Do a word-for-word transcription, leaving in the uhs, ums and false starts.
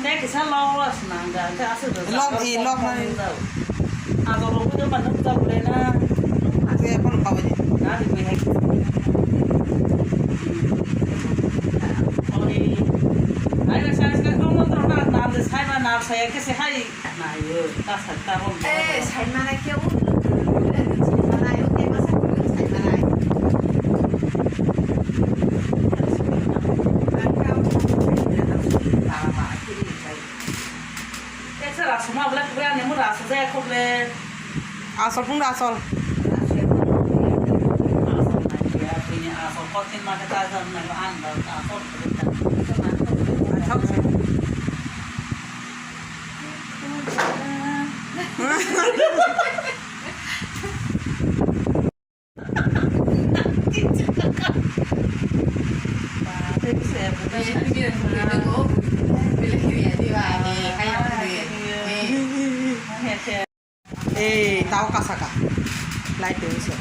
Tei kisa lok los nang da, tei aswk da. Lok, i, lok nani. Ago bo kudo ma nuk da bole na. Tei phone pa baji. Na di bai hai. Oi. Ai ba sai ka kong mo tro na, na de sai ba na sai ke se hai. Na yo, ta sa ta bom. Eh, sai mana ke u. Sai mana yo, ke masa sai mana. Asol phung asol. Eh, tao kasaka. Light tengso.